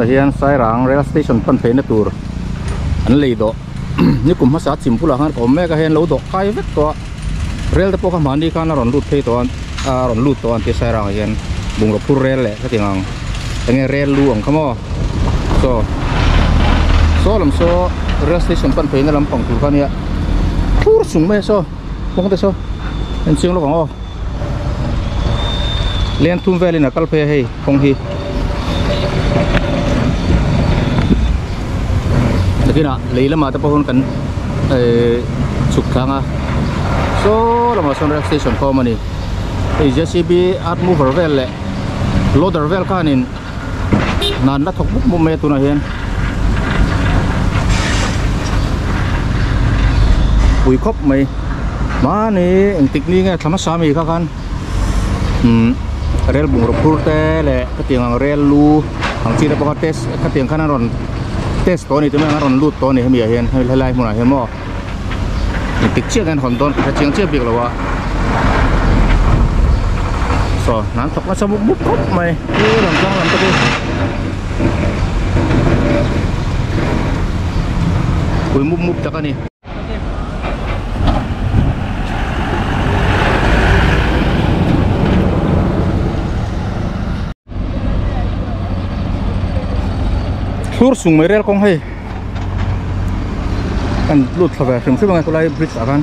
Tunah hian Sairang rail station pan phei na tur an lei dawh nikum hmasa chim bulah khan ka awm mek a hei an lo dawh kai vek tawh a rail te pawh kha mahni khan a rawn lut phei tawh a a rawn lut tawh a an tia Sairang ah hian bungraw phur rail leh hetiang ang enge rail lu ang kha maw saw saw lam saw rail station pan phei na lampang tur kha ania thur sung mai a saw kawng te saw en chiang lawk ang aw. Leng thum velin a kal phei a hei kawng hi nakinah lei lamah te pawh hawn kan ehh chhuk thlang a saw lamah sawn rail station kha a awm a ni hei j c b earth mover vel leh loader vel khanin hna an la thawk mup mup mai a tunah hian pui khawp mai mahni engtik ni nge thla hmasa ami kha khan umm rel bungraw phur te leh khatiang ang rel lu ang chi te pawh kha test khatiang khan an rawn test tawh a ni tih mai ang a rawn lut tawh a ni hemi ah hian helai hmunah hian maw engtik chiah nge an hawn dawn ka hre chiang chiah bik lo a saw hna an thawk nasa mup mup khawp mai chu lam tlang lam te chu pui mup mup tak a ni. Thlur sung mai rel kawng hei kan lut thla ve hrim hrim ang e khulai bridge ah khan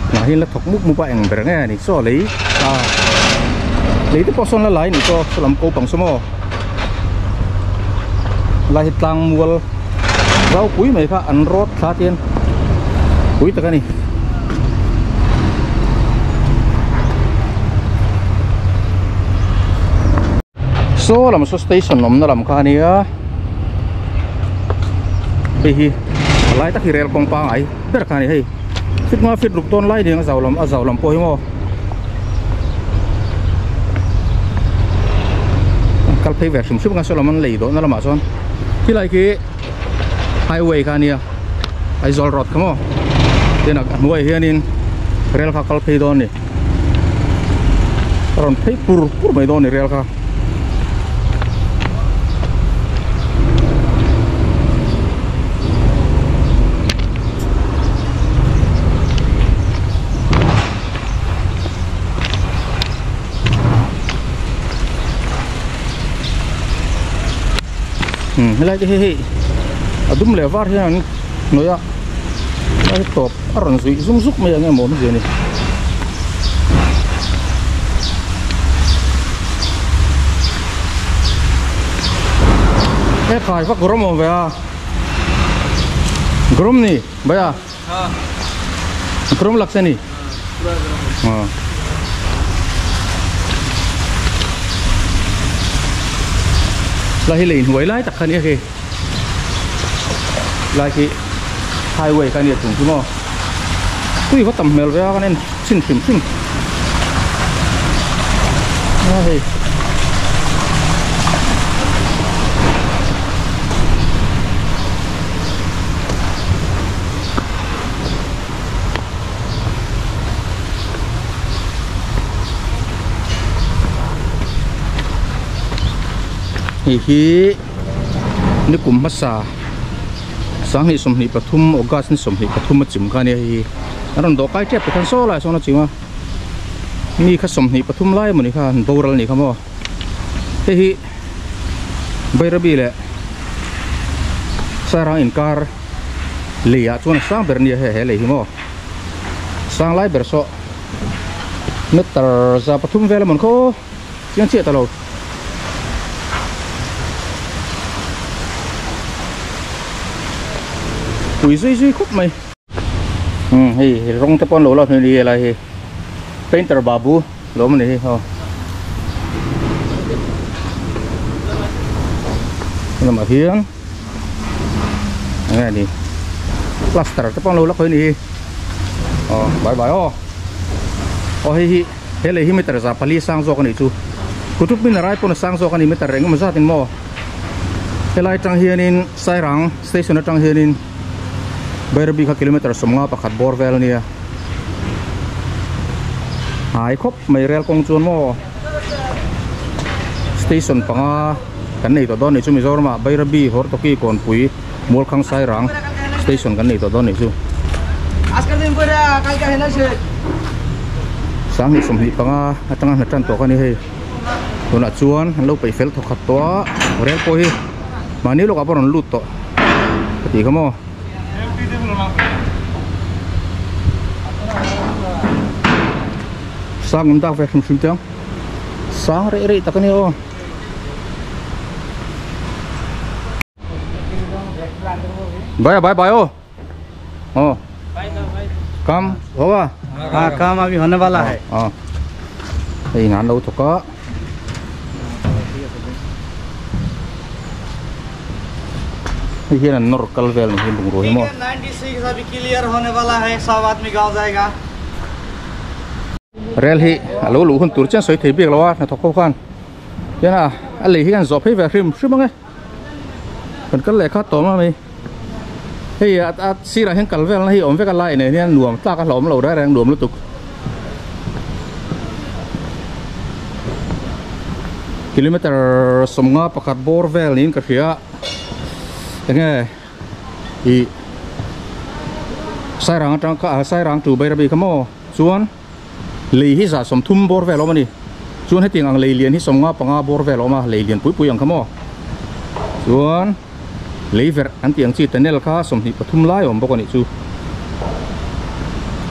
hnah hi an la thawk mup mup a eng ber nge a ni chaw lei a lei te pawh sawn la lai a ni chaw saw lam ko pang saw maw lai hi tlang mual zau pui mai kha an rawt thla te hian pui tak a ni. Saw lam saw station awmna lam kha a nia hei hi a lai tak hi rel kawng pangai ber kha a ni hei fit nga fit ruk dawn lai aniang a zau lam a zau lam pawh hi maw kal phei ve hrim hrim ang a saw lam an lei dawhna lamah chuan khilai khi highway kha a nia Aizawl road kha maw tin a hnuaiah hianin rel kha a kal phei dawn a ni a rawn phei pur pur mai dawn a ni rel kha. Helai te hi hei a dum leh var hian an hnawih a helai hi tawp a rawn zuih zum zuk mai ang emaw awmzia ni. He khai va gawrm awm ve a gawrm ni bhaiya gawrm lakse ni Lai hi lei hnuai lai tak kha nia khi lai khi highway kha nia chung khi maw tui va tam hmel ve a kan en chhin hrim hrim a hei. Hei hi nikum hmasa sanghnih 23 August ni 23 a chim kha ania hei hi an rawn dawh kai tep te khan saw lai sawn a chim a mi kha 23 lai emaw ni kha an boral a nih kha maw hei hi Bairabi leh Sairang inkar lei ah chuan a sang ber nia hei he lei hi maw sang lai ber saw meter za pathum vel amawn khaw chiang chiah ta lo pui zui zui khawp mai umm hei rawng te pawh an lo la hmel hi helai hi painter babu lo awm a ni hi aw lamah hian. Enge a ni plaster te pawh an lo la khawi a ni hi aw bye bye aw aw hei hi he lei hi meter za pali sang zawk a nih chu kutrup min a rai pawn a sang zawk a ni meter engemaw zat in maw helai atang hianin Sairang station atang hianin Bairabi kha kilometer 50 pakhat bawr vel a nia hnai khawp mai rel kawng chuan maw. Station panga kan nei tawh dawn nih chu Mizoram ah Bairabi Hortoki Kawnpui Mualkhang Sairang station kan nei tawh dawn nih chu. Sanghnih 25 atanga hna tan tawh kha ni hei. Tunah chuan an lo peih fel thawk khat tawh a rel pawh hi mahni lawkah pawh a rawn lut tawh ka tih kha maw. Sang awm dak ve hrim hrim teh ang sang reh reh tak a nia aw. Bhaiya bye bye oh oh kam hoga हाँ काम अभी होने वाला है ah hei an lo thawk a hei hian an nawr kal vel ni hi bungrua hi maw 96 अभी क्लियर होने वाला है सब आदमी गांव जाएगा Rel hi a lo luh hun tur chian sawi thei bik lo a hnathawk ho khan hian a a lei hi kan zawh phei ve hrim hrim ang e kan kal leh kha tawm a mai hei a a sirah hian kal vel na hi awm vek a lai nen hian nuam tlak a hlauhawm lo reng reng nuam lutuk kilometer sawmnga pakhat bawr vel niin ka hria enge ih Sairang atang kha Sairang to Bairabi kha maw chuan lei hi zah 30 bawr vel a awm a ni chuan hetiang ang lei lian hi 55 bawr vel a awm a lei lian pui pui ang kha maw chuan lei verh an tih ang chi tunnel kha 23 lai a awm bawk a nih chu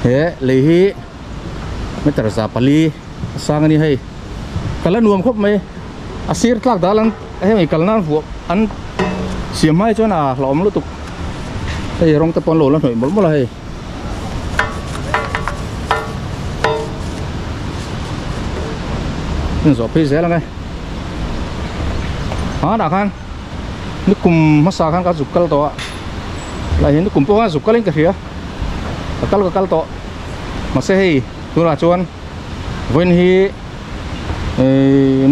he lei hi meter 400 a sang a ni hei kal a nuam khawp mai a sir tlak dal an hemi kalna an vuah an siam hma hi chuan a hlauhawm lutuk hei rawng te pawh an lo la hnawih mawlh mawlh a hei. Zawh phei zel ang e hmanah khan nikum hmasa khan ka zuk kal tawh a lai hian nikum pawh khan zuk kalin ka hria ka kal ka kal tawh mahse hei tunah chuan vawiin hi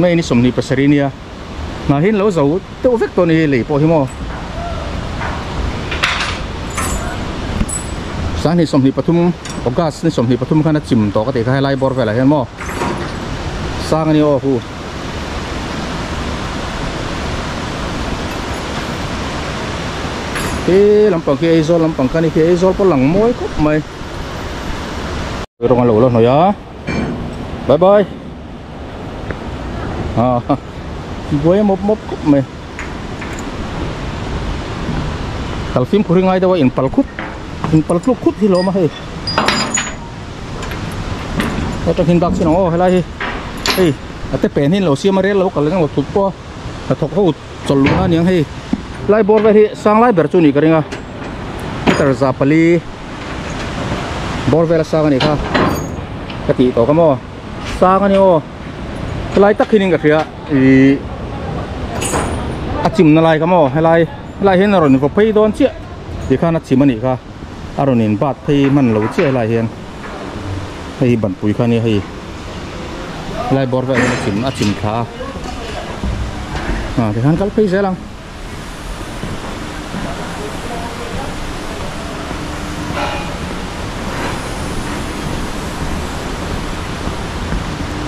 May ni 27 nia hna hi an lo zo deuh vek tawh a ni lei pawh hi maw 2023 August ni 23 khan a chim tawh ka tih kha helai bawr velah hian maw sang a ni aw hu he lampang khi Aizawl lampang kha ni khi Aizawl pawh lang mawi khawp mai rawng a lo la hnawih a bye bye ah buai mawp mawp khawp mai kal fimkhur hi ngai deuh a inpal khup inpal tluk khup hi lawm a hei atang hin bak chin ang aw helai hi hei a te pen hi an lo siam a rel lo kal eng thut pawh a hnathawk ho chawlh luh na aniang hei lai bawr vel hi sang lai ber chu a nih ka ring a meter 400 bawr vel a sang a nih kha ka tih tawh kha maw sang a ni aw helai tak hian in ka hria ihh a chimna lai kha maw helai helai hian a rawn vaw phei dawn chiah tikhan a chim a nih kha a rawn in bat phei hman lo chiah helai hian hei hi banpui kha a nia hei helai bawr velah hian a chim a chim thla a ah tikhan kal phei zel ang.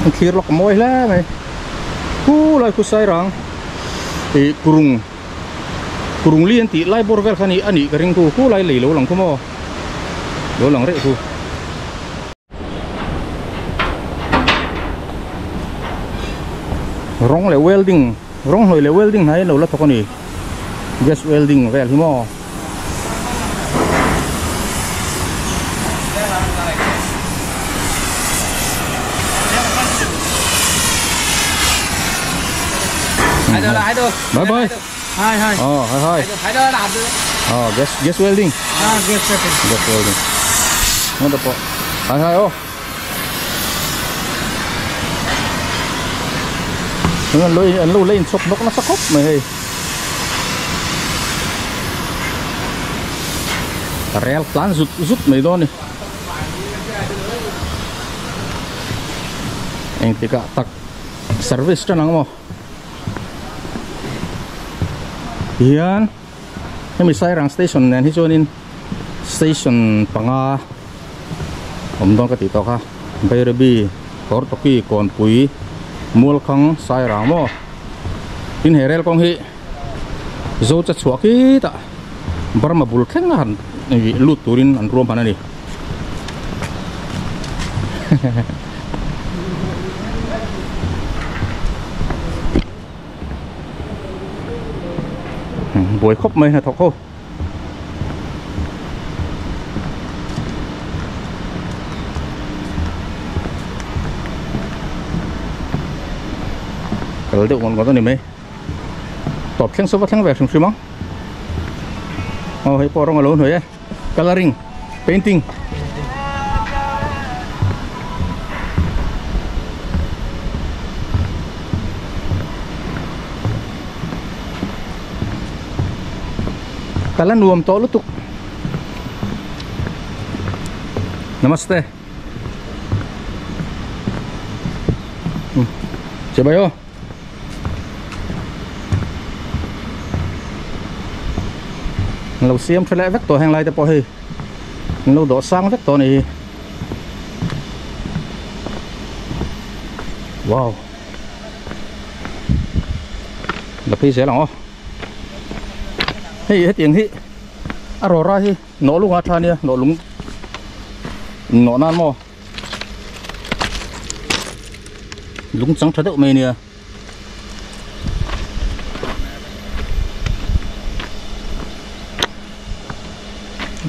An thlir lawk mawi hle mai khu lai khu sairang ih kurung kurung li an tih lai bawr vel kha a nih a nih ka ring khu khu lai lei lo lang khu maw lo lang reh khu. Rawng leh welding rawng hnawih leh welding hnai an lo la thawk a ni gas welding vel hi maw. Bye bye. Hi hi. Oh, hi hi. Oh, gas gas welding. Ah, gas welding. Gas welding. Ano po? Hi hi oh. An lo an lo la inchawp nawk nasa khawp mai hei. Rel tlan zut zut mai dawn a ni. Engtikah tak service tan ang maw. Hian hemi Sairang station nen hi chuanin station panga awm dawn ka tih tawh kha Bairabi Hortoki Kawnpui Mualkhang Sairang maw. Tin he rel kawng hi zo cha chhuah khi tah Burma bul thleng a han lut turin an ruam han a ni. Buai khawp mai hnathawk ho. Kal deuh ngawt ngawt a ni mai. Tawp thleng saw va thleng ve hrim hrim ang. Aw hei pawh rawng a lo hnuai e. Colouring painting. Kala nuam tawh lutuk. Namaste. Chibai aw. An lo siam tha leh vek tawh heng lai te pawh hei an lo dawh sang vek tawh a ni hi. Wow. La phei zel ang aw. Hei hetiang hi a rawra hi nawh lung a tha ania nawh lung nawh nan maw lung chang tha deuh mai ania.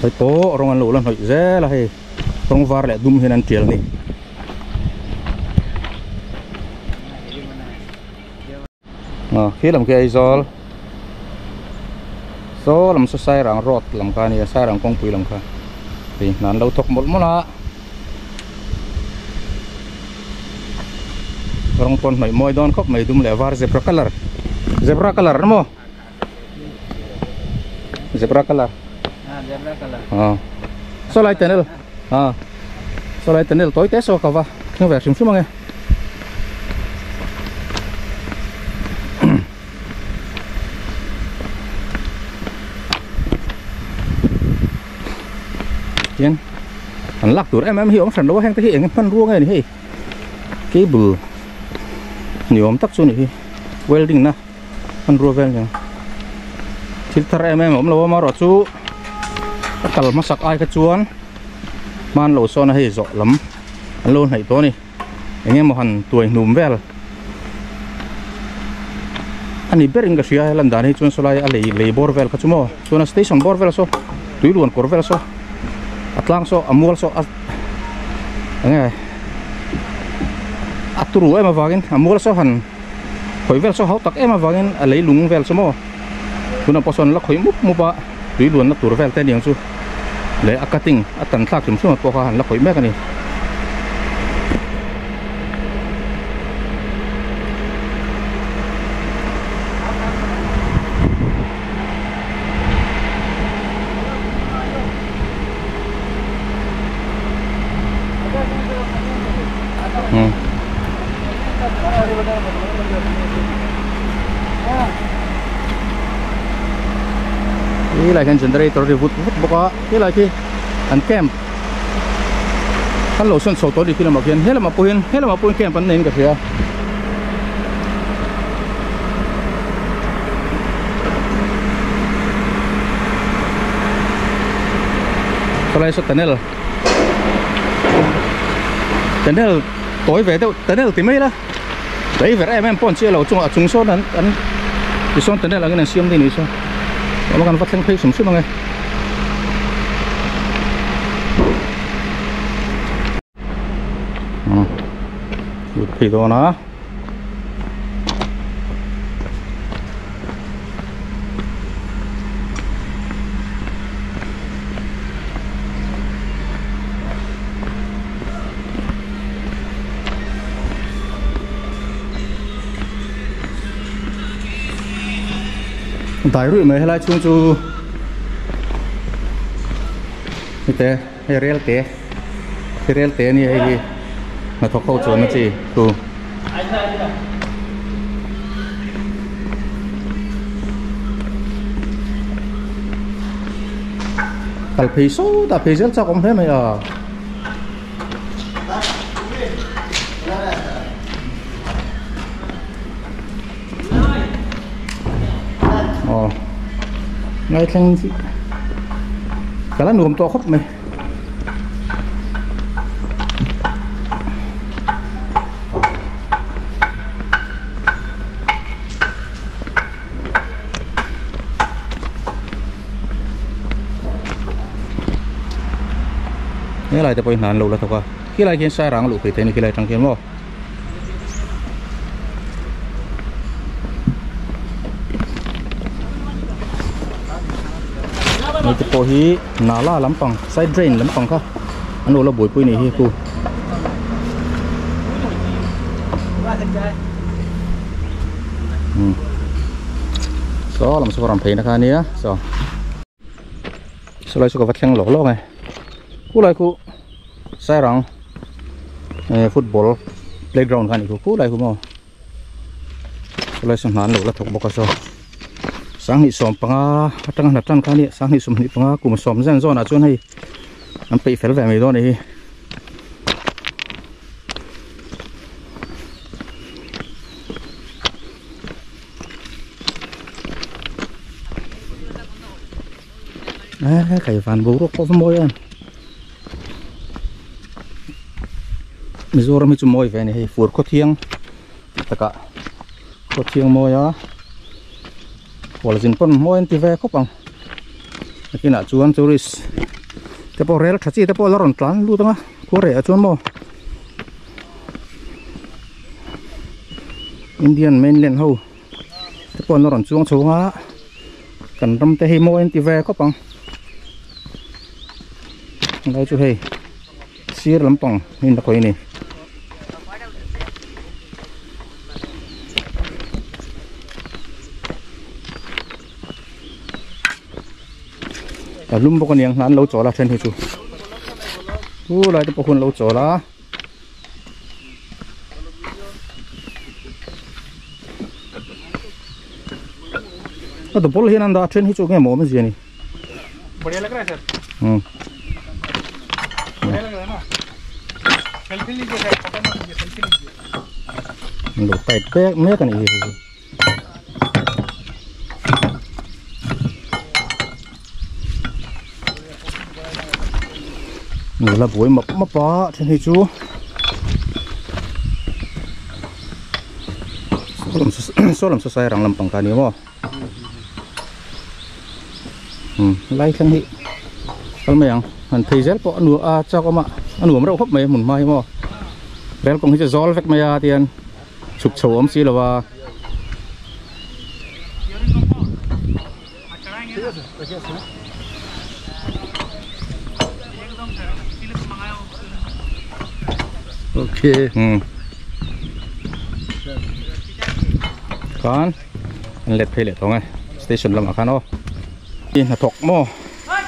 Hei pawh rawng an lo la hnawih zel a hei rawng var leh dum hian an tial a ni. Aw khi lam khi Aizawl saw lam saw Sairang road lam kha a ni a Sairang kawngpui lam kha hei hna an lo thawk mawlh mawlh a rawng pawn hnawih mawi dawn khawp mai dum leh var zebra colour zebra colour a ni maw zebra colour aw saw lai tunnel aw saw lai tunnel tawi te saw ka va thleng ve hrim hrim ang e. Tian an lak tur em em hi awm hran lo a heng te hi eng hmanrua nge ni hei cable ni awm tak chu ni hi welding na hmanrua vel ni ang thil thar em em a awm lo a amaherawh chu a kal hmasak ai kha chuan hman lo sawn a hei zawh lam an lo hnaih tawh a ni. Eng emaw han tuai hnum vel a ni berin ka hria he lan dan hi chuan sawlai a lei lei bawr vel kha chu maw chuan a station bawr vel saw tui luan kawr vel saw a tlang saw a mual saw a enge a turu em avangin a mual saw han khawi vel saw hau tak em avangin a lei lung vel chu maw tunah pawh sawn la khawi mup mup a tui luanna tur vel te aniang chu leh a cutting a tan thlak hrim hrim pawh kha han la khawih mek a ni. Helai hian generator ri vut vut bawk a helai khi an camp an lo sawn chho tawh a ni khi lamah khian helamah pawhin helamah pawhin camp an nei in ka hria. Khawlai saw tunnel tunnel tawi ve deuh tunnel ti mai la lei ver em em pawh an chiah lo chungah a chung sawn an an tisawn tunnel angin an siam daih a nih chu awm a kan va thleng phei hrim hrim ang e. Lut phei dawn a. Dai ruih mai helai chhung chu hete hei rel te hi rel te a nia hei hi hnathawk ho chuanna chi chu. Kal phei sawtah phei zel chak awm hle mai a. Aw ngai thleng chi kal a nuam tawh khawp mai. Helai te pawh hi hna an lo la thawk a khilai khian sairang a luh phei theih a ni khilai atang khian maw. Hei te pawh hi nala lampang side drain lampang kha an lo la buaipui a nih hi khu. Saw lam saw ram pheina kha ania saw sawlai chu ka va thleng lawk lawk e khulai khu sairang eh football playground kha a nih khu khulai khu maw sawlai saw hna an lo la thawk bawk a saw sanghnih sawm panga atanga hna tan kha ania sanghnih sawmhnih panga kum sawm zen zawnah chuan hei an peih fel ve mai dawn a ni hi. Kai van boruak pawh va mawi em Mizoram hi chu mawi ve a ni hei fur khawthiang tih takah khawthiang mawi a khualzin pawn mawi an ti ve khawp ang nakinah chuan tourist te pawh rel tha chi te pawh la rawn tlan lut ang a khua reh ah chuan maw. Indian mainland ho te pawh an la rawn chuang chho ang a kan ram te hi mawi an ti ve khawp ang helai chu hei sir lampang in a khawih a ni. A lum bawk a niang hna an lo chawl a then hi chu chu lai te pawh khu an lo chawl a. A double hian an dah then hi chu nge maw awm zia ni. Badhiya lag raha hai sir. Badhiya lag raha hai na. Selfie lijiye sir, photo mat lijiye, selfie lijiye. Lo tight mek mek ani hi. Nula buai map map a then hi chu saw lam saw sai rang lampang ka ni maw lai thleng hi kal mai ang han phei zel pawh a nuam a chak awm a a nuam reuh khawp mai hmun hma hi maw rel kawng hi chu zawl vek mai a tihian chhuk chho awm si lo a. Okay. Khan an let phei leh thawng e station lamah khan aw i hnathawk maw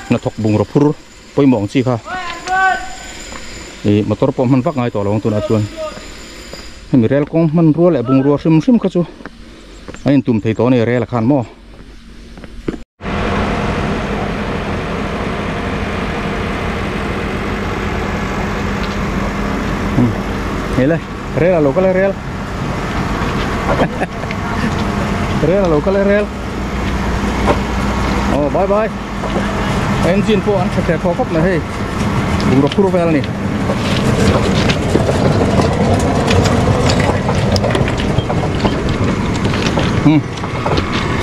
hnathawk bungraw phur pawimawh ang chi kha ih motor pawh hman vak ngai tawh lo ang tunah chuan hemi rel kawng hmanrua leh bungrua hrim hrim kha chu a intum thei tawh a ni rel ah khan maw. Hei le rel a lo kal e rel rel a lo kal e rel aw bye bye engine pawh an tha thleh thaw khawp mai hei bungraw phur vel a ni.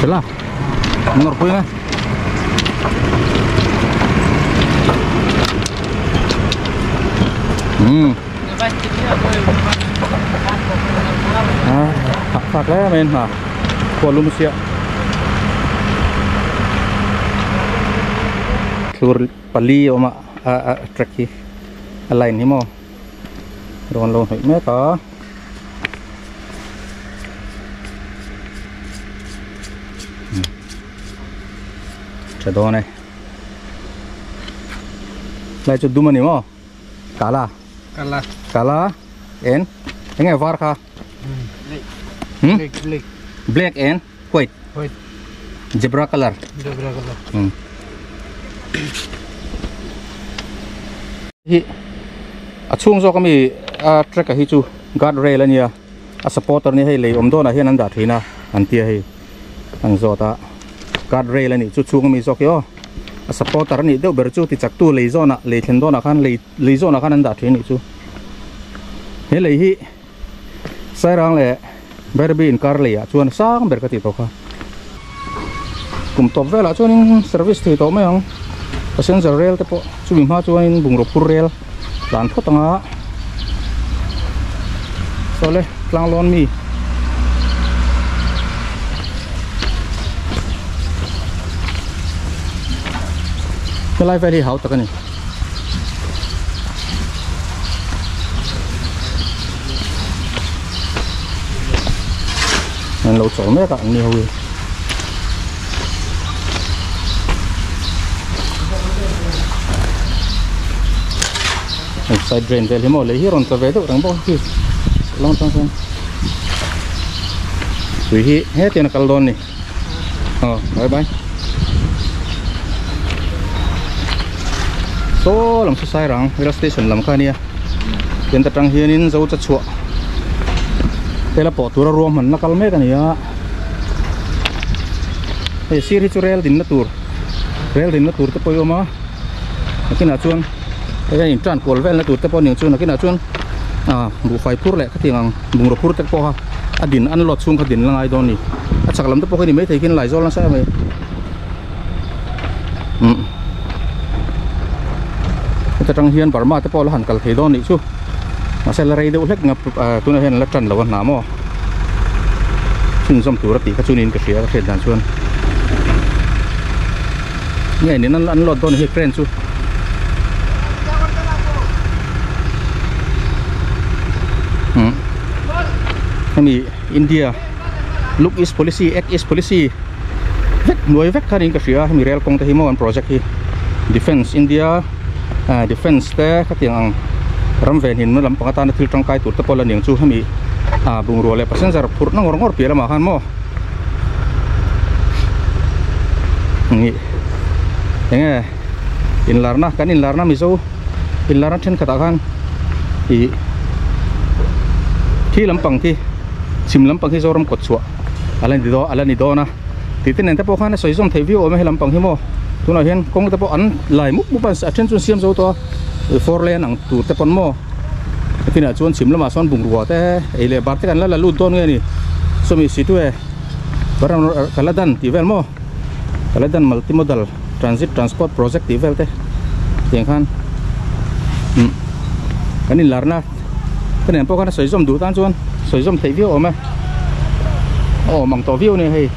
Chela nawr pui ang e. Hmm. Ah, hak tak le men ha. Khua lum sia. Thlur pali awm a a track hi a line hi maw rawn lo hnawih mek a. Tha dawn e lai chu dum a ni maw kala kala kala en enge var kha hmm black black black and white white zebra color zebra color hi a chhung zawk ami a track a hi chu guard rail a nia a supporter nia hei lei awm dawnah hian an dah thin a an tia hei an zawt a. Guard rail ani chu chung mi zawk hi aw a supporter ani deuh ber chu ti chak tu lei zawn ah lei thlen dawn ah khan lei lei zawn ah khan an dah thin anih chu he lei hi Sairang leh Bairabi inkar lei ah chuan sang ber ka tih tawh kha kum tawp velah chuanin service thei tawh mai ang passenger rail te pawh chumi hma chuanin bungraw phur rail tlan phawt ang a saw le tlang lawn mi helai vel hi hau tak a ni. An lo chawl mek a an ni ho hi. Side drain vel hi maw lei hi a rawn tla ve deuh reng bawk a khi lang atang chuan tui hi hetiang a kal dawn a ni aw bye bye saw lam saw sairang rail station lam kha ania tian ta tang hianin zo cha chhuah hela pawh tura ruahman la kal mek a ni a hei sir hi chu rail dinna tur rail dinna tur te pawh hi a awm a nakinah chuan hei a intan kual velna tur te pawh a ni ang chu nakinah chuan ah buhfai phur leh khatiang ang bungraw phur te pawh kha a din an load chhung kha din la ngai dawn a ni a chak lam te pawh khi ni maithei khian laizawl nasa em mai umm heta tang hian Burma te pawh la han kal thei dawn a nih chu mahse la rei deuh hlek nga ah tunah hian an la tan lo a hna maw chhunzawm tur a tih kha chu niin ka hria ka hriat dan chuan. Nge nin an load dawn hi crane chu. Hemi India Look East Policy Act East Policy vek hnuai vek khan in ka hria hemi rail kawng te hi maw an project hi Defence India Defence te khatiang ang ram venhim na lampang atana thil tangkai tur te pawh la niang chu hemi bungrua leh passenger phurhna ngawr ngawr piah lamah khan maw. Nih enge inlarna kan inlarna mizo inlarna thenkhatah khan ih thi lampang khi chhim lampang khi zoram kawt chhuah a la ni dawn a la ni dawn a tih te nen te pawh khan a sawi zawm theih viau awm e he lampang hi maw tunah hian kawng te pawh an lai mup mup a a then chu an siam zo tawh a four lane ang tur te pawn maw. Kinah chuan chhim lamah sawn bungrua te ei leh bar te kan la la lut dawn nge ni sawmi si tu e Kaladan tih vel maw Kaladan multi modal transit transport project tih vel te tiang khan umm kan inlarna te nen pawh khan a sawi zawm duh tan chuan sawi zawm theih viau awm e a awm ang tawh viau a ni hei.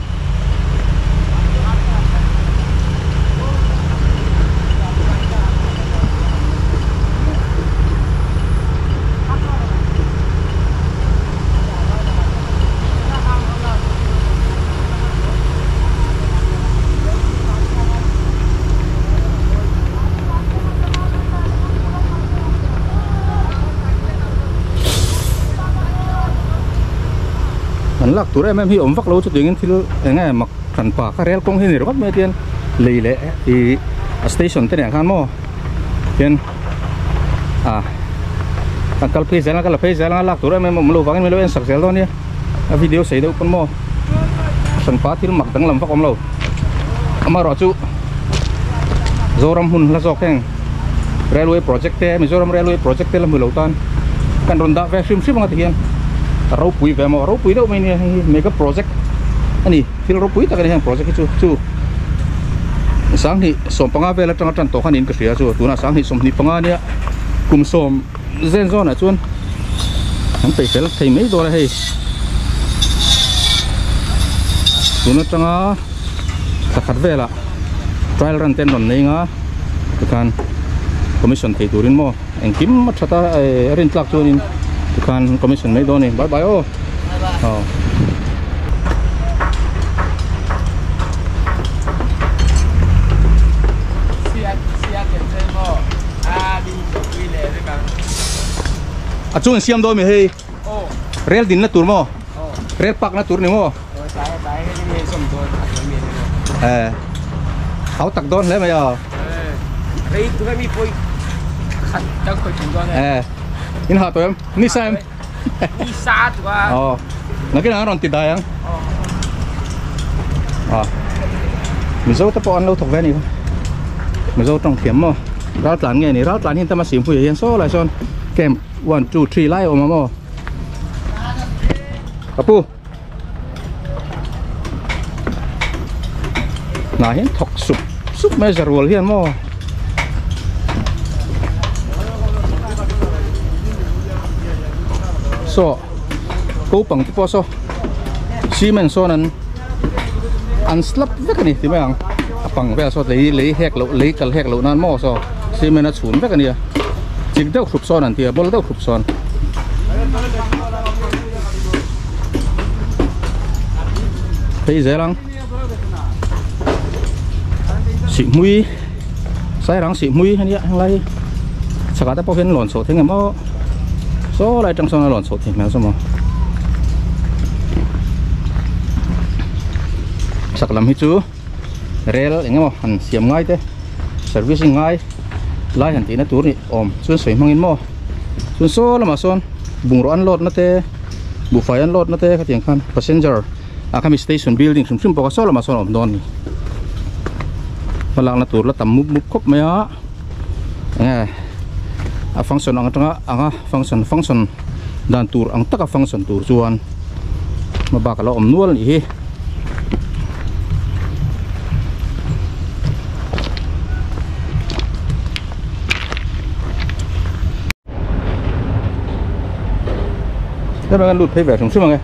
An lak tur em em hi awm vak lo chutiangin thil eng nge mak hran pa kha rel kawng hi a ni ringawt mai a tian lei leh ih a station te nen khan maw hian ah kan kal phei zel a ka la phei zel anga lak tur em em a awm lo vangin min lo en sak zel dawn nia a video sei deuh pawn maw hranpa thil mak danglam vak awm lo amaherawh chu Zoram hmun hla zawk heng railway project te Mizoram railway project te la hmu lo tan kan rawn dah ve hrim hrim anga ti hian a ropui ve maw a ropui deuh mai nia hei hi mega project a ni thil ropui tak a ni heng project hi chu chu. Sanghnih sawmpanga vel atanga tan tawh kha niin ka hria chu tunah sanghnih sawmhnih panga nia kum sawm zen zawnah chuan an peih fel thei mai dawn a hei tun atanga thla khat velah trial run te an rawn nei anga tikhan commission thei turin maw engkim a that a a rintlak chuanin tikhan commission mai dawn a ni bye bye aw. Aw. A chung in siam dawn mi hei rel din na tur maw rel park na tur ni maw eh hau tak dawn hle mai a eh in ha tawh em ni sa em Ni sa tu a. Aw. Nakin ang rawn ti dai ang. Aw. Mizo te pawh an lo thawk ve a ni kha Mizo tawng thiam maw ral tlan nge ni ral tlan hi tama sim pui ah hian saw lai sawn camp 1 2 3 lai a awm a maw ka pu hna hian thawk sup sup mai a zarual hian maw saw kopang te pawh saw cement sawn an an slap vek a ni ti mai ang a pang vel saw lei lei hek loh lei kal hek loh nan maw saw cement a chhun vek a nia chik deuh hrup sawn an ti a bawlh deuh hrup sawn. Phei zel ang Sihhmui Sairang Sihhmui a nia henglai hi chhakah te pawh hian lawn chhoh thei ngem aw saw lai atang sawn a lawn chhoh thei hmel saw maw chhak lam hi chu rel eng emaw han siam ngai te servicing ngai lai han tihna tur ni awm chuan sawi hmangin maw chuan saw lamah sawn bungraw an load na te buhfai an load na te khatiang khan passenger ah khami station building hrim hrim pawh kha saw lamah sawn a awm dawn a ni hmalakna tur la tam mup mup khawp mai a enge a function ang atanga anga function function dan tur ang taka function tur chuan hma bak a lo awm nual a nih hi. Các bạn lụt thấy vẻ sống xuống nghe.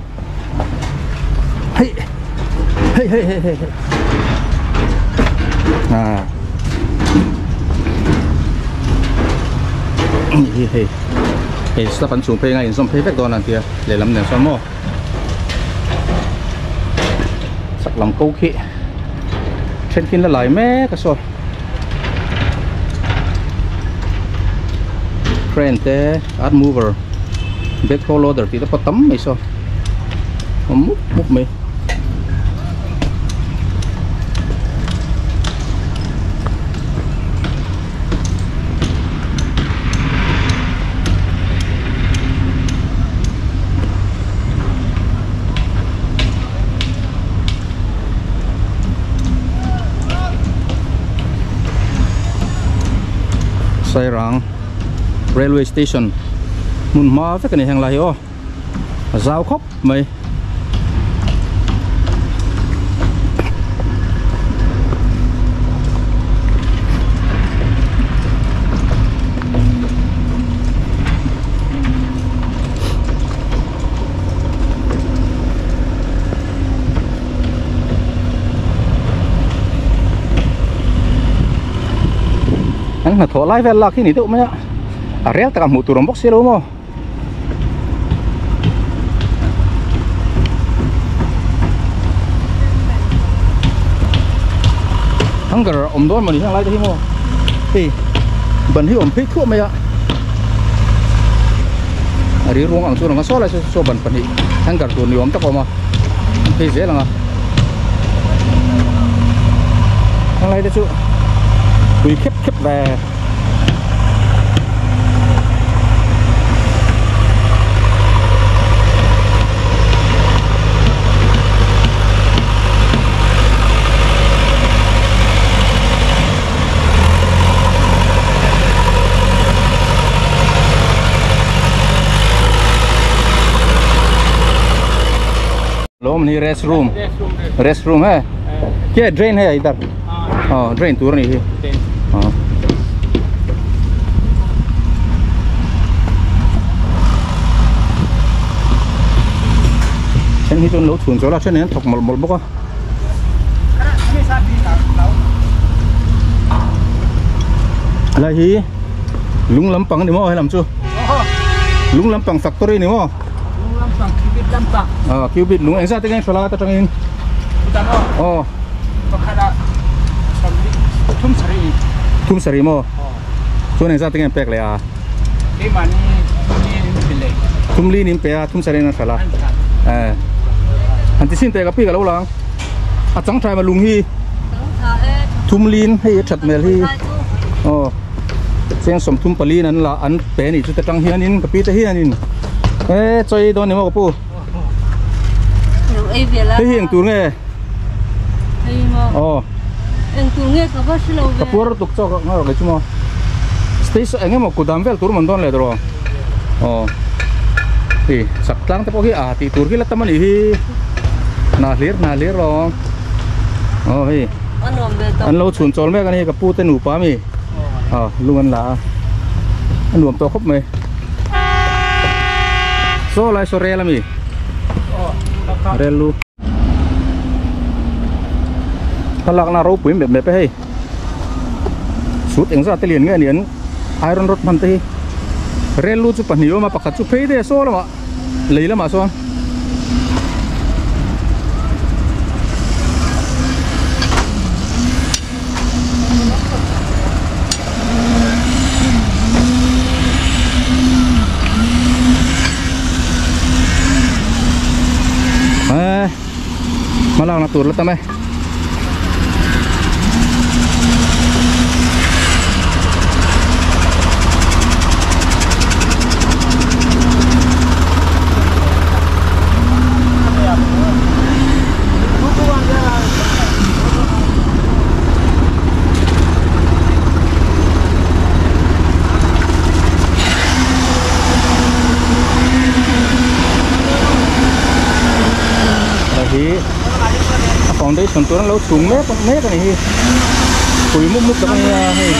Hey. Hey hey hey hey. À. Hey hey. Hey, slap an chung phei nga in som phei vek dawn an tia lehlam nen sawn maw. Chak lam ko khi thenkhin la lai mek a saw crane te earth mover backhoe loader tih te pawh tam mai saw awm mup mup mai. Sairang railway station hmun hma vek a ni heng lai hi aw a zau khawp mai. An hnathawh lai vel lak hi ni deuh mai a a rel takah hmuh tur awm bawk si lo maw. Hunger awm dawn mawni heng lai te hi maw hei ban hi awm phei thuah mai a a ri ruang ang chu ranga saw lai saw saw ban pahnih hanger tur ni awm tak a awm a an phei zel ang a heng lai te chu pui khep khep ve. Lawm ni rest room rest room he ke drain he idar oh drain tur ni hi oh then hi chuan lo chhun chawl a then hian thawk mawlh mawlh bawk a helai hi lung lampang a ni maw helam chu lung lampang factory a ni maw lung lampang cubit lampang ah cubit lung engzat te nge hrilh a atangin aw pakhat ah thum sarih thum sarih maw chuan engzat te nge an pek leh a keimahni thumli in pe leh thumli in pe a thum sarih in an hralh a eh han ti sin teh ka pi ka lo lang a chang tha em a lung hi thumli in hei a that hmel hi aw cheng sawmthum pali in an la an pe a nih chu ta tang hianin ka pi te hianin e chawi dawn ni maw ka pu hei hi eng tur nge aw. Eng tur nge ka va hrelo ve. Ka puar lutuk chawk a ngaih rawh chu maw. Station eng emaw kudam vel tur mawn dawn leh tawh aw. Hei chak tlang te pawh hi a tih tur hi la tam a nih hi. Hna hlir hna hlir lawm. Aw hei. A nuam ve tawh. An lo chhun chawl mek a ni ka pu te nupa ami. Aw lung an la a. A nuam tawh khawp mai. Saw lai saw rel ami. Rel lu. Thlalakna ropui mep mep e hei sut engzat te lian nge ani an iron rod hman te hi rel lu chu pahnih a awm a pakhat chu phei daih a saw lamah lei lamah sawn. Hma lakna tur la tam e. Hi a foundation tur an lo chhung mek mek a ni hi pui mup mup tak a nia hei.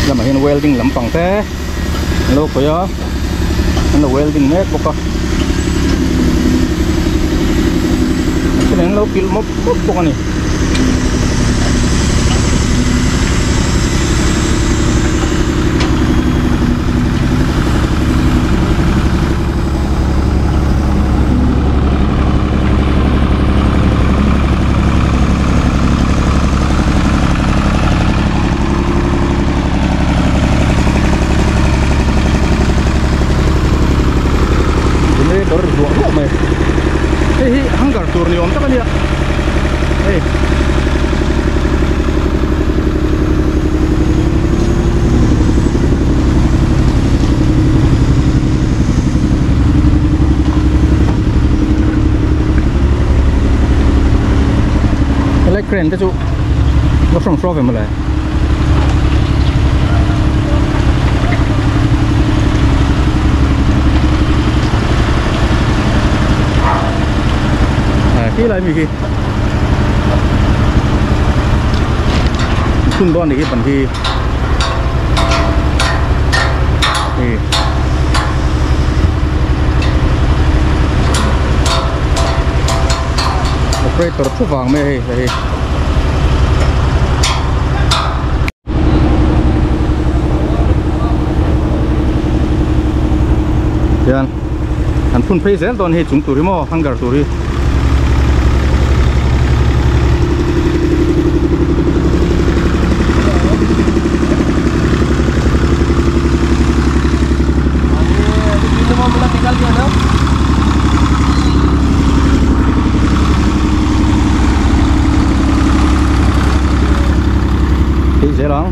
Lamah hian welding lampang te an lo khawih a an lo welding mek bawk a a then an lo kilh mawp mawp bawk a ni. Generator ri hluah hluah mai hei hi hangar tur ni awm tak a nia hei. Helai crane te chu va hrawng hraw ve mawle. Khi lai mi khi phun dawn nih hi ban hi hei operator thu vang mai hei hei hian an phun phei zel dawn hei chung tur hi maw hangar tur hi. Phei zel ang.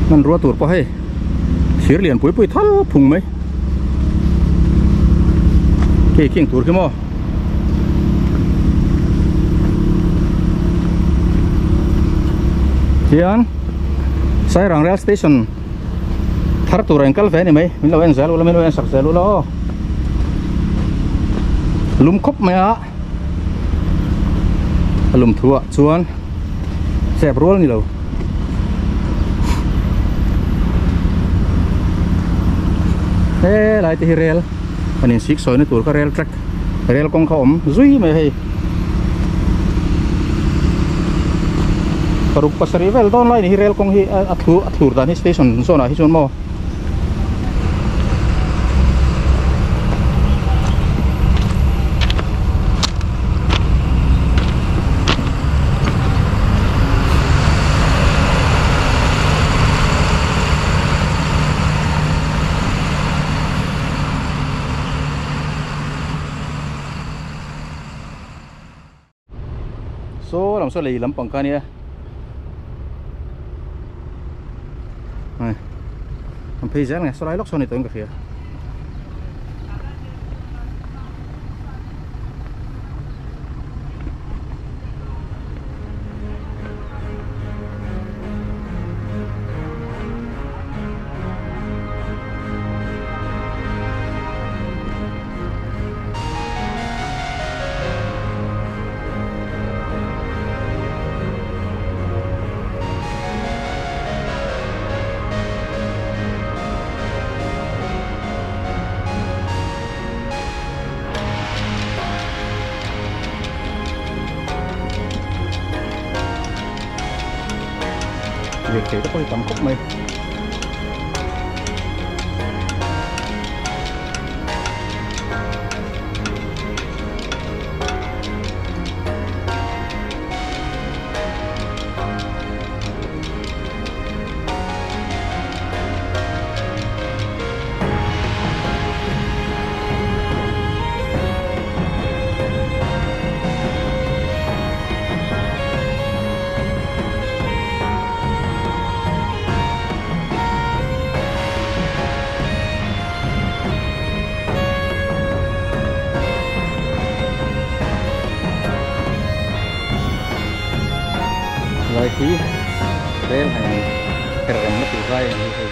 Hmanrua tur pawh hei thir lian pui pui thal phung mai khi khing tur khi maw hian Sairang rail station thar tur a in kal ve a ni mai min lo en zel ula min lo en sak zel ula aw lum khawp mai a a lum thu ah chuan chep rual ni lo he lai te hi rel an in sik sawi na tur kha rel track rel kawng kha awm zui mai hei paruk pasarih vel dawn lai ni hi rel kawng hi a thu a thlur dan hi station zawn ah hi chuan maw. lam saw lei lampang kha ania hei an phei zel nge saw lai lawk saw a ni tawh in ka hria. Lirthei te pawh hi tam khawp mai. Lai hi rel han her rem na tur lai a ni hei.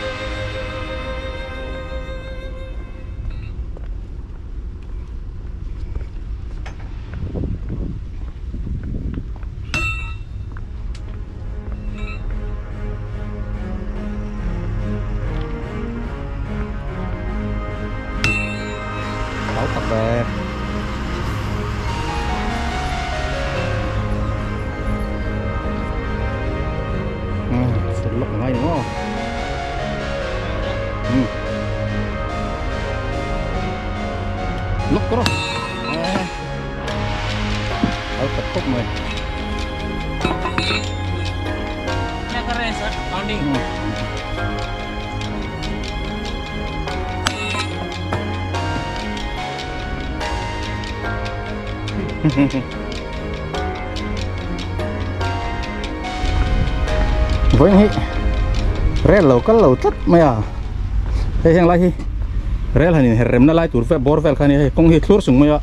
Hau tak ve. Sut lawk ngai ni maw. Lawk rawh. Hau tak khawp mai. Vawiin hi rel lo kal lo tlat mai a hei heng lai hi rel han inher remna lai tur vel bawr vel kha a ni a hei kawng hi thlur sung mai a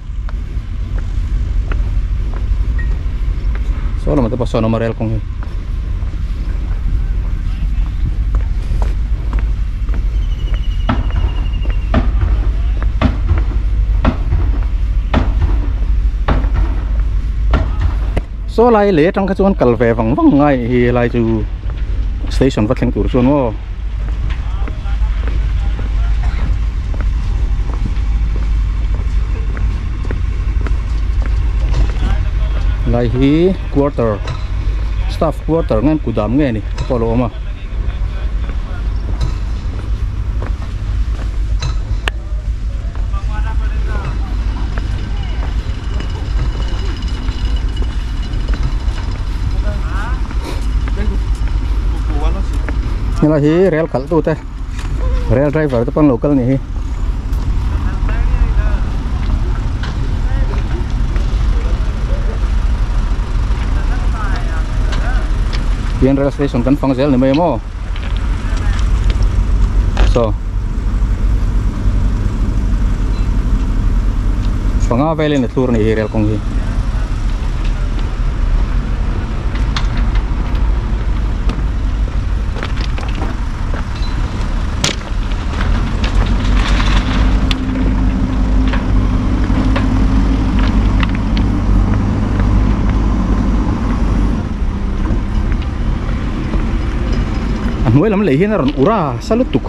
saw lamah te pawh sawn a awm a rel kawng hi. Saw lai lei atang kha chuan kal ve vang vang ngai hi helai chu station va thleng tur chuan maw. Lai hi quarter staff quarter nge kudam nge ni pawh a lo awm a. Helai hi rel khalh tu te rel driver te pawh an lo kal a nih hi. Hian rail station kan fang zel ni mai maw saw panga velin a thlur a ni hi rel kawng hi. A hnuai lam lei hian a rawn ur a sa lutuk.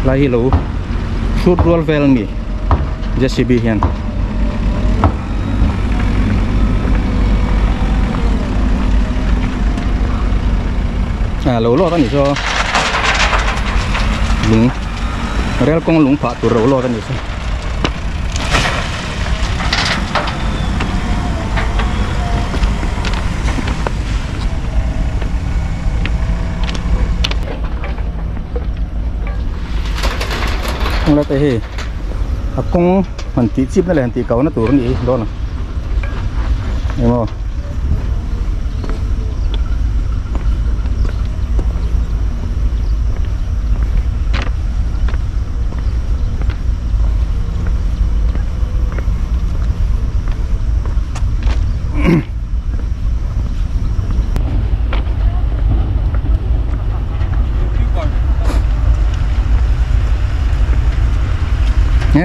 Lai hi lo hrut rual vel a ni J_C_B hian. A lo lawt a nih chu lung rel kawng lung phah tur lo lawt a nih chu. La te hei a kawng han tih chip na leh han tih kau na tur a nih hi dawn a engmaw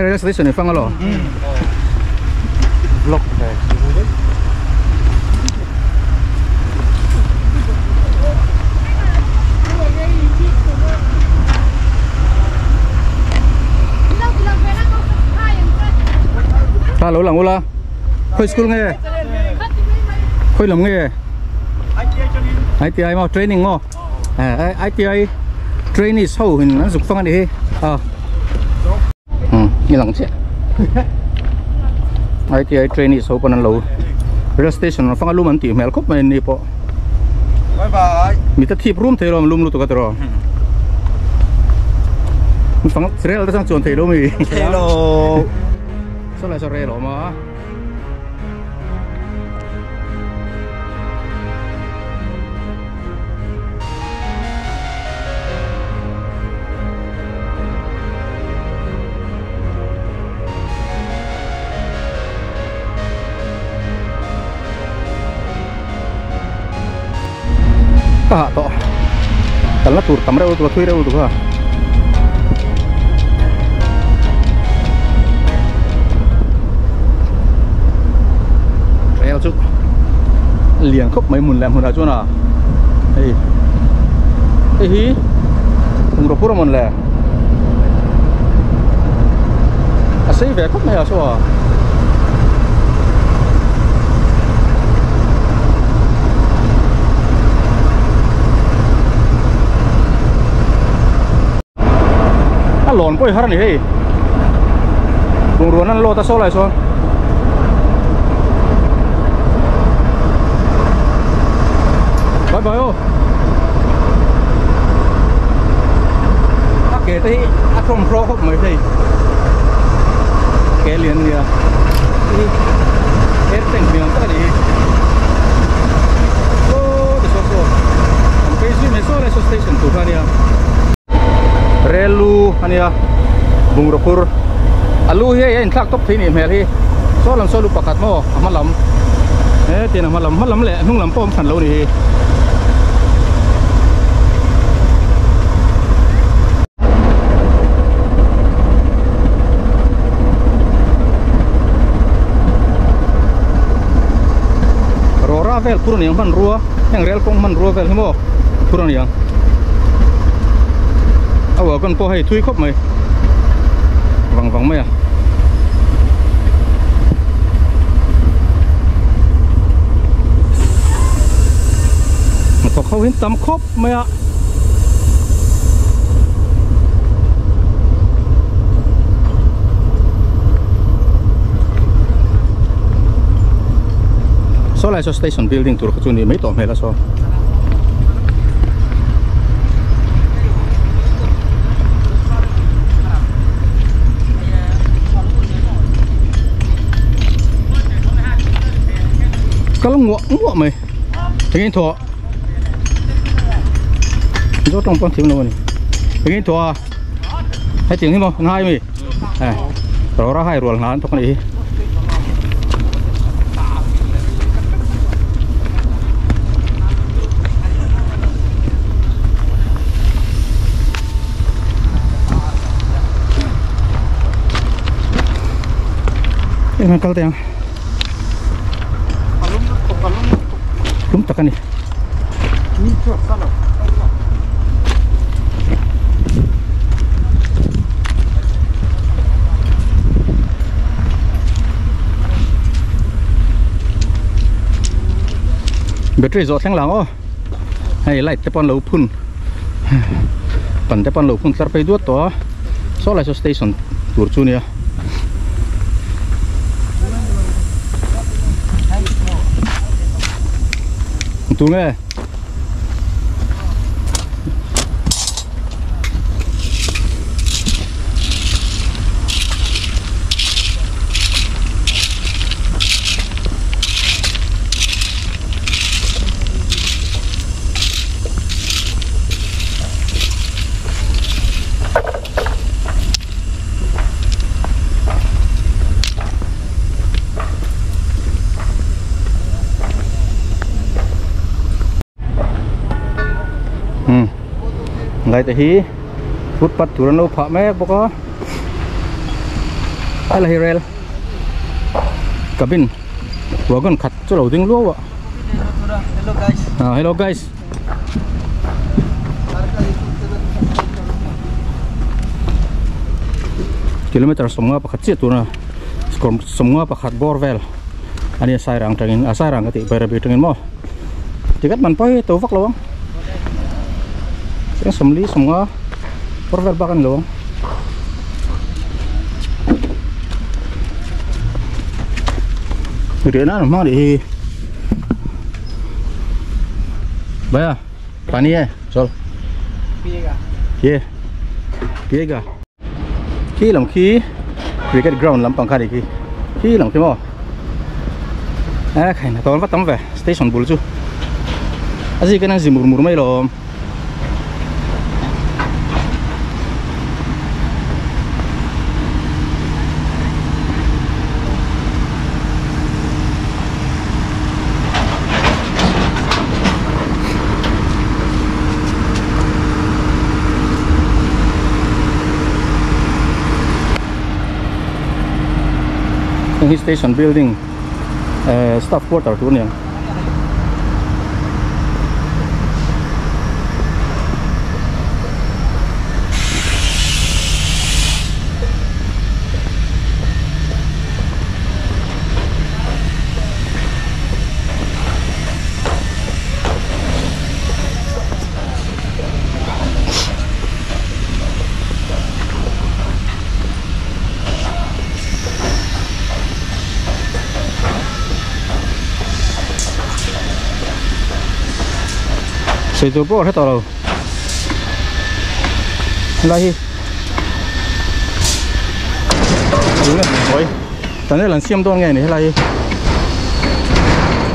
Rail station ni fang alo. Vlog ve. Ta lo lang ula. Khoi school nghe. Khoi lam nghe. ITI mo training mo. ITI trainees ho hin an zuk fang ani hi. À. Như lăng chết. ITI trainees ho panan lo. Rail station nó fang alum an ti mel khop mai ni po. Bye bye. Mi ta thip room thei rom lum lu tu ka tro. Fang rail ta sang chuan thei lo mi. Hello. Sao lại sao rail mà. Ka to tal na tur tam reu tu thui reu tu kha rail chu lian khop mai mun lem hun a chuan a hei hei hi ro pura mon le a sei ve khop mai a so a lòn poi har ni hei bung ruan an lo ta so lai so bye bye ô a ke te hi a thom pro khop mai thei ke lian nia hi er teng miang ta ni ô de so so an pe zui me so lai so station tu kha nia relu ania bungropur alu hi in thlak top thei ni hmel hi so lam so lu pakhat mo a lam he tin a lam lam le hnung lam pawm than lo ni hi rora vel purun yang man rua heng rel kong man rua vel hi mo purun yang awa con po hay thui khop mày vòng vòng mày à mà thọc khâu hin tắm khop mày ạ số lại số station building tur chu ni mấy tổ mày là số cái lông ngọ ngọ mày thế nghe thọ rốt trong con thiếu nữa này thế nghe thọ hay tiếng không hai mày rồi ra hai ruột là ăn thôi này em ăn tiền lum tak ani battery zo thleng lang o hei light te pon lo phun pan te pon lo phun tlar phei duat to so lai so station tur chu nia tu nghe Lai te hi footpath tur an lo phah mek bawk a helai hi rail cabin wagon khat chu lo ding luau a ah hello guys kilometer sawmnga pakhat chiah tuna sawmnga pakhat bawr vel ani a sairang tangin a sairang ka tih bairabi tangin maw ticket man pawh hi to vak lo ang cheng sawmli sawmnga bawr vel bak a ni lo ang. Riah nan hmang nih hi bhaiya pani hai chal piyega ye piyega khi lam khi cricket ground lampang kha ni khi khi lam khi maw a khaina tawn va tam ve station bul chu a zik in an zi mur mur mai lawm. Heng hi station building eh staff quarter tur a ni ang. Sei tur pawh a hre tawh lo helai hi tunge hawi tunnel an siam dawn nge ni helai hi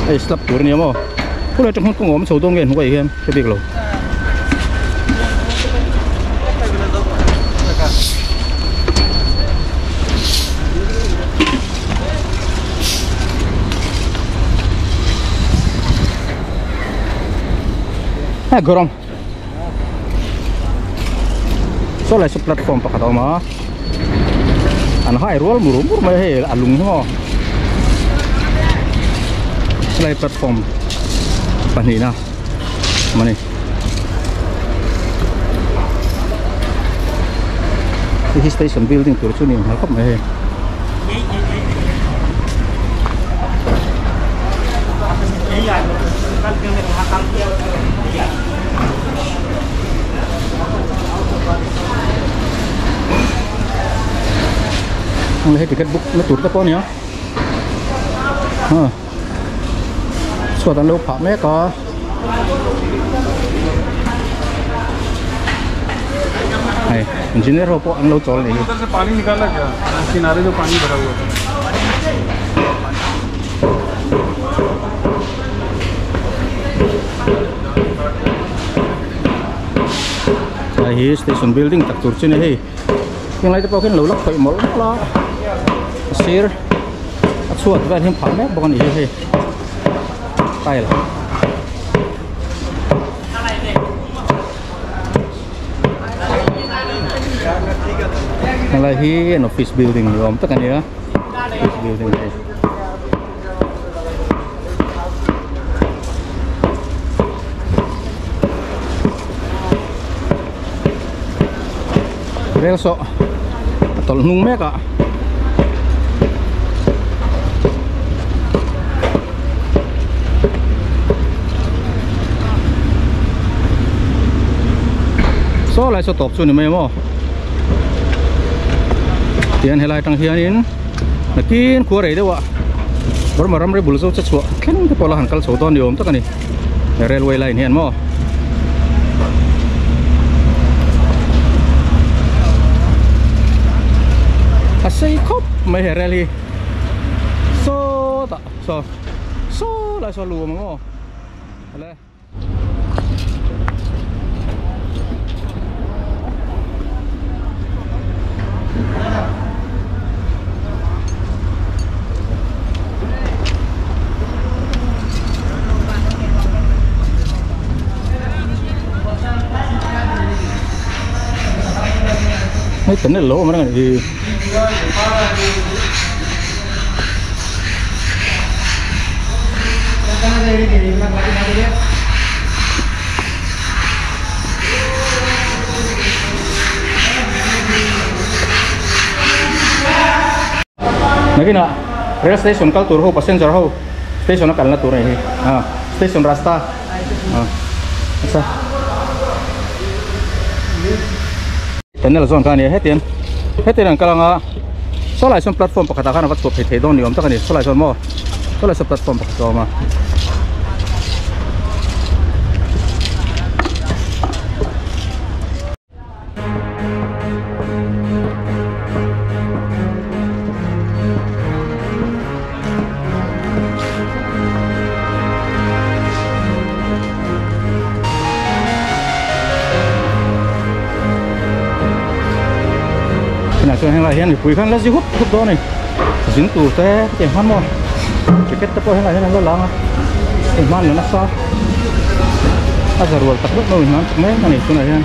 hei slab tur ania maw khulai atang hian kawng a awm chho dawn nge hnuaiah hian hre bik lo. Ha gorom saw lai saw platform pakhat a awm a an hai rual mur mur mai a hei a lung hi maw helai platform pahnihna awm a ni hei hi station building tur chu a ni hmel khawp mai hei. Hei ticket book na tur te pawh a ni a chhuat an lo phah mek a hei engineer ho pawh an lo chawl a nih hi. Hei hi station building tak tur chu a ni hei heng lai te pawh khian lo la khawih mawlh mawlh a a sir a chhuat vel hi an phah mek bawk a nih hi hei tile. Helai hi an office building ni awm tak a ni a office building hei. Rel saw a tawlh hnung mek a. Saw lai saw tawp chu ni mai maw tian helai atang hianin nakin khua rei deuh ah Burma ramri bul zo che chhuah thleng te pawh la han kal chho dawn ni awm tak a ni railway line hian maw. A sei khawp mai he rel hi sawtah saw saw lai saw lu awm ang aw awle. Hei tunnel lo awm reng a nih hi. Nakinah rail station kal tur ho passenger ho station a kalna tur a ni hi ah station rasta ah acha tunnel zawn kha a ni a hetiang hetiang an kal anga saw lai sawn platform pakhat ah khan a va chhuah phei thei dawn ni awm tak a ni saw lai sawn maw saw lai sawn platform pakhat a awm a. Tunah chuan helaiah hian mipui khan la zi hup hup dawn a ni zin tur te hetiang hman maw jacket te pawh helaiah hian an la lang a hei hman la nasa a za rual tak deuh deuh in hman chak mek a ni tunah hian.